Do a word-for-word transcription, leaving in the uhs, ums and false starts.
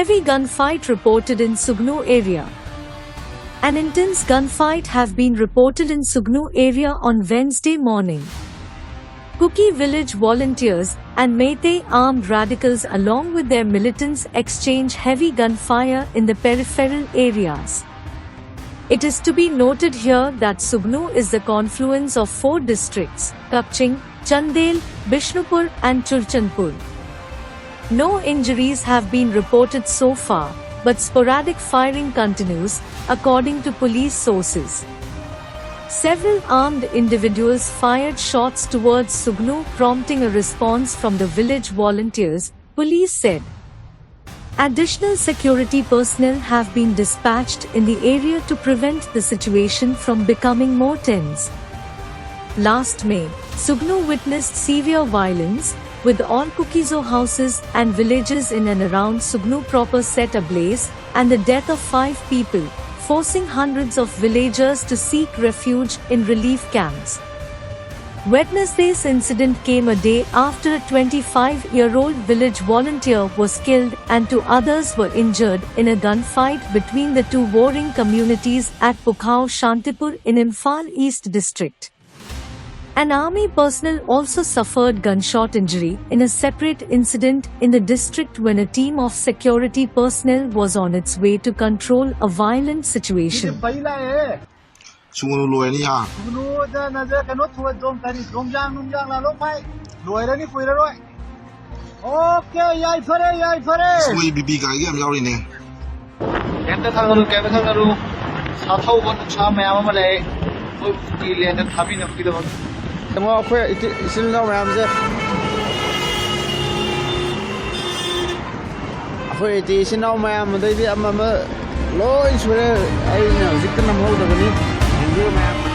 Heavy gunfight reported in Sugnu area. An intense gunfight have been reported in Sugnu area on Wednesday morning. Kuki village volunteers and Meitei armed radicals along with their militants exchange heavy gunfire in the peripheral areas. It is to be noted here that Sugnu is the confluence of four districts, Kakching, Chandel, Bishnupur and Churachandpur. No injuries have been reported so far, but sporadic firing continues, according to police sources. Several armed individuals fired shots towards Sugnu, prompting a response from the village volunteers, police said. Additional security personnel have been dispatched in the area to prevent the situation from becoming more tense. Last May, Sugnu witnessed severe violence, with all Kuki-Zo houses and villages in and around Sugnu proper set ablaze, and the death of five people, forcing hundreds of villagers to seek refuge in relief camps. Wednesday's incident came a day after a twenty-five-year-old village volunteer was killed and two others were injured in a gunfight between the two warring communities at Pukhao Shantipur in Imphal East district. An army personnel also suffered gunshot injury in a separate incident in the district when a team of security personnel was on its way to control a violent situation. Sugnu loi ni ha. Sugnu da na da kano thua dong kari, dong jang, nung jang la lo phai. Loi la ni pui la loi. Okay, yai phare, yai phare. Sugnu bibi kai gi am yau ni ne. Kenta thang lu, kenta thang lu. Sa thau bon sa mayam ma le. Oi, ti le ta thabi na pui da. Tamo khoi iti isil nau mayam je. ꯑꯩꯈꯣꯏ ꯏꯆꯤꯟ ꯏꯅꯥꯎ ꯃꯌꯥꯝ, ꯑꯗꯩꯗꯤ ꯑꯃ ꯑꯃ ꯂꯣꯏ ꯁꯨꯔꯦ꯫ ꯑꯩꯅ ꯍꯧꯖꯤꯛꯇ ꯅꯝꯍꯧꯗꯕꯅꯤ꯫ ꯌꯦꯡꯕꯤꯌꯨ ꯃꯌꯥꯝ꯫